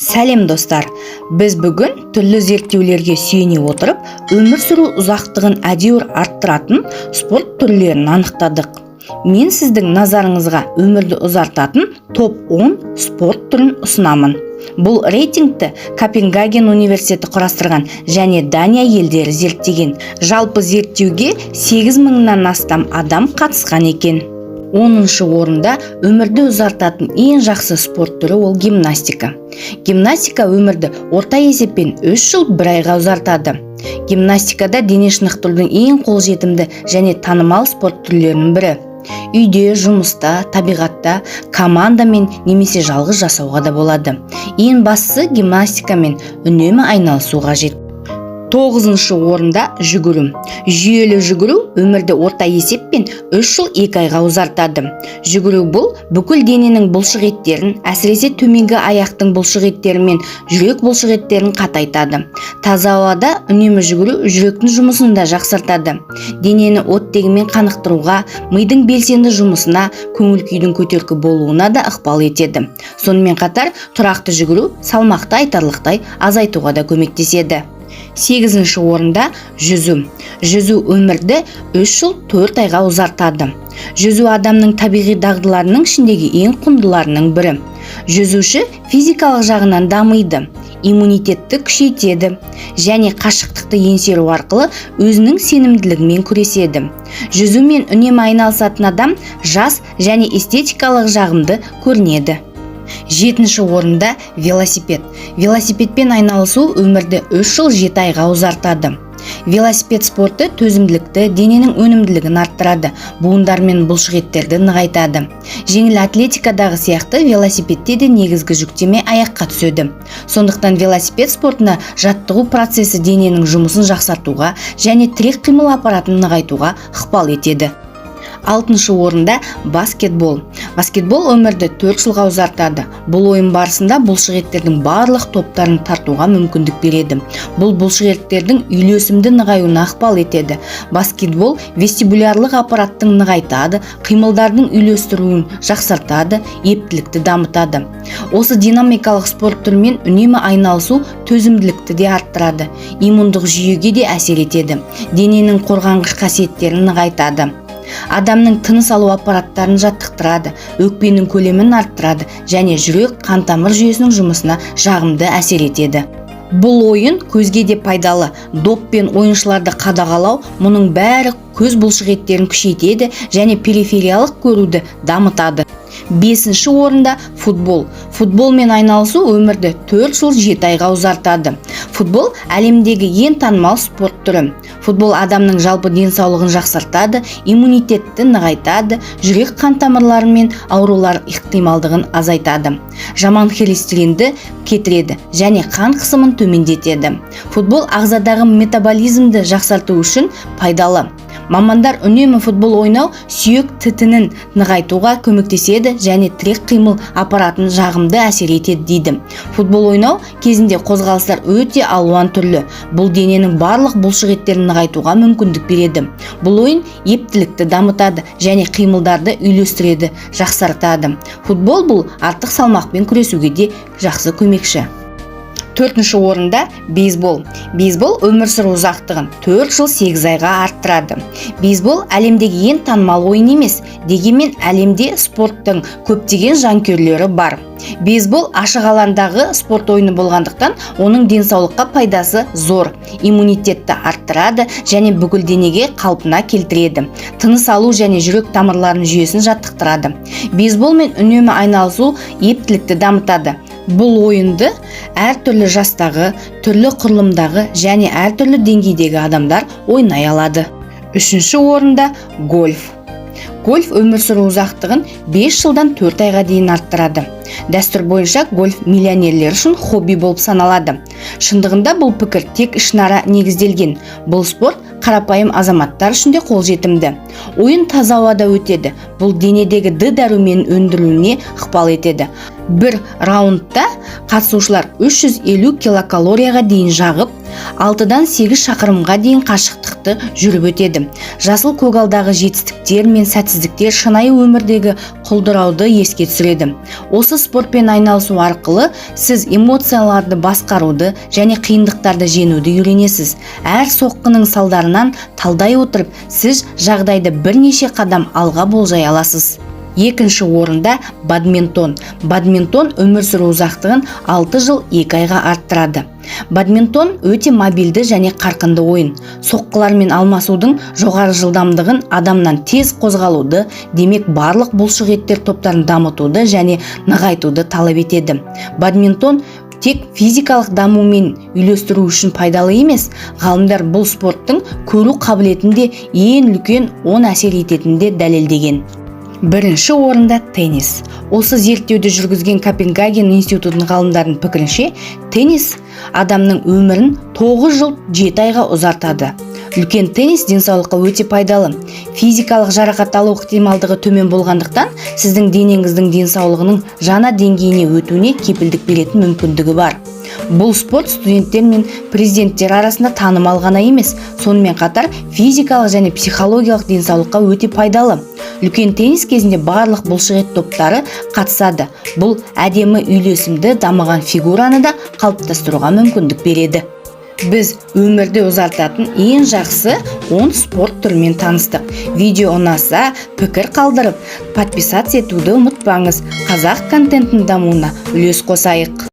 Сәлем, достар! Біз бүгін түрлі зерттеулерге сүйене отырып, өмір сүру ұзақтығын әдеуір арттыратын спорт түрлерін анықтадық. Мен сіздің назарыңызға өмірді ұзартатын топ 10 спорт түрін ұсынамын. Бұл рейтингті Копенгаген университеті құрастырған және Дания елдері зерттеген. Жалпы зерттеуге 8 мыңнан астам адам қатысқан екен. 10-шы орында өмірді ұзартатын ең жақсы спорт түрі ол гимнастика. Гимнастика өмірді орта есеппен 3 жыл 1 айға ұзартады. Гимнастикада дене шынықтырудың ең қолжетімді және танымал спорт түрлерінің бірі. Үйде, жұмыста, табиғатта, командамен немесе жалғыз жасауға да болады. Ең бастысы, гимнастикамен үнемі айналысу қажет. Тоғызыншы орында жүгіру. Жүйелі жүгіру өмірді орта есеппен 3 жыл 2 айға ұзартады. Жүгіру бұл бүкіл дененің бұлшық еттерін, әсіресе төменгі аяқтың бұлшық еттері мен жүрек бұлшық еттерін қатайтады. Таза ауада үнемі жүгіру жүректің жұмысын да жақсартады. Денені оттегімен қанықтыруға, мидың белсенді жұмысына, көңіл күйдің көтеріңкі болуына да ықпал етеді. Сонымен қатар тұрақты жүгіру салмақты айтарлықтай азайтуға да көмектеседі. Сегізінші орында жүзу. Жүзу өмірді 3 жыл 4 айға ұзартады. Жүзу адамның табиғи дағдыларының ішіндегі ең құндыларының бірі. Жүзуші физикалық жағынан дамиды, иммунитетті күшейтеді және қашықтықты еңсеру арқылы өзінің сенімділігімен күреседі. Жүзумен үнемі айналысатын адам жас және эстетикалық жағымды көрінеді. Жетінші орында велосипед. Велосипедпен айналысу өмірді 3 жыл 7 айға ұзартады. Велосипед спорты төзімділікті, дененің өнімділігін арттырады, буындар мен бұлшық еттерді нығайтады. Жеңіл атлетикадағы сияқты велосипедте де негізгі жүктеме аяққа түседі. Сондықтан велосипед спортына жаттығу процесі дененің жұмысын жақсартуға және тірек қимыл аппаратын нығайтуға ықпал етеді. Алтыншы орында баскетбол. Баскетбол өмірді 4 жылға ұзартады. Бұл ойын барысында бұлшық еттердің барлық топтарын тартуға мүмкіндік береді. Бұл бұлшық еттердің үйлесімді нығаюына ықпал етеді. Баскетбол вестибулярлық аппараттың нығайтады, қимылдардың үйлестіруін жақсартады, ептілікті дамытады. Осы динамикалық спорт түрімен үнемі айналысу төзімділікті де арттырады, иммундық жүйеге де әсер етеді, дененің қорғанғыш қасиеттерін нығайтады, адамның тыныс алу аппараттарын жаттықтырады, өкпенің көлемін арттырады және жүрек қан тамыр жүйесінің жұмысына жағымды әсер етеді. Бұл ойын көзге де пайдалы. Доп пен ойыншыларды қадағалау, мұның бәрі көз бұлшық еттерін күшейтеді және перифериялық көруді дамытады. Бесінші орында футбол. Футболмен айналысу өмірді 4 жыл 7 айға ұзартады. Футбол әлемдегі ең танымал спорт түрі. Футбол адамның жалпы денсаулығын жақсартады, иммунитетті нығайтады, жүрек қан тамырлары мен аурулар ықтималдығын азайтады, жаман холестеринді кетіреді және қан қысымын төмендетеді. Футбол ағзадағы метаболизмді жақсарту үшін пайдалы. Мамандар үнемі футбол ойнау сүйек тітінін нығайтуға көмектеседі және тірек қимыл аппаратын жағымды әсер етеді дейді. Футбол ойнау кезінде қозғалыстар өте алуан түрлі. Бұл дененің барлық бұлшық еттерін нығайтуға мүмкіндік береді. Бұл ойын ептілікті дамытады және қимылдарды үйлестіреді, жақсартады. Футбол бұл артық салмақпен күресуге де жақсы көмекші. Төртінші орында бейсбол. Бейсбол өмір сүру ұзақтығын 4 жыл 8 айға арттырады. Бейсбол әлемдегі ең танымал ойын емес, дегенмен әлемде спорттың көптеген жанкүйерлері бар. Бейсбол ашық алаңдағы спорт ойыны болғандықтан, оның денсаулыққа пайдасы зор: иммунитетті арттырады және бүкіл денеге қалпына келтіреді, тыныс алу және жүрек тамырларының жүйесін жаттықтырады. Бейсболмен үнемі айналысу ептілікті дамытады. Бұл ойынды әртүрлі жастағы, түрлі құрылымдағы және әртүрлі деңгейдегі адамдар ойнай алады. Үшінші орында гольф. Гольф өмір сүру ұзақтығын 5 жылдан 4 айға дейін арттырады. Дәстүр бойынша гольф миллионерлер үшін хобби болып саналады. Шындығында бұл пікір тек ішінара негізделген. Бұл спорт қарапайым азаматтар үшін де қолжетімді. Ойын таза ауада өтеді. Бұл денедегі Д дәруменін өндірілуіне ықпал етеді. Бір раундта қатысушылар 350 килокалорияға дейін жағып, 6-дан 8 шақырымға дейін қашықтықты жүріп өтеді. Жасыл көгалдағы жетістіктер мен сәтсіздіктер шынайы өмірдегі құлдырауды еске түсіреді. Осы спортпен айналысу арқылы сіз эмоцияларды басқаруды және қиындықтарды жеңуді үйренесіз. Әр соққының салдарынан талдай отырып, сіз жағдайды бірнеше қадам алға болжай аласыз. Екінші орында бадминтон. Бадминтон өмір сүру ұзақтығын 6 жыл 2 айға арттырады. Бадминтон өте мобильді және қарқынды ойын. Соққылармен алмасудың жоғары жылдамдығын адамнан тез қозғалуды, демек, барлық бұлшық еттер топтарын дамытуды және нығайтуды талап етеді. Бадминтон тек физикалық дамумен үйлестіру үшін пайдалы емес, ғалымдар бұл спорттың көру қабілетінде ең үлкен оң әсер ететінін де дәлелдеген. Бірінші орында теннис. Осы зерттеуді жүргізген Копенгаген институтының ғалымдарының пікірінше, теннис адамның өмірін 9 жыл 7 айға ұзартады. Үлкен теннис денсаулыққа өте пайдалы. Физикалық жарақат алу ықтималдығы төмен болғандықтан, сіздің денеңіздің денсаулығының жаңа деңгейіне өтуіне кепілдік беретін мүмкіндігі бар. Бұл спорт студенттер мен президенттер арасында танымал ғана емес, сонымен қатар физикалық және психологиялық денсаулыққа өте пайдалы. Үлкен теннис кезінде барлық бұлшықет топтары қатысады. Бұл әдемі, үйлесімді дамыған фигураны да қалыптастыруға мүмкіндік береді. Біз өмірді ұзартатын ең жақсы 10 спорт түрімен таныстық. Видео ұнаса, пікір қалдырып, подписаться етуді ұмытпаңыз. Қазақ контентінің дамуына үлес қосайық.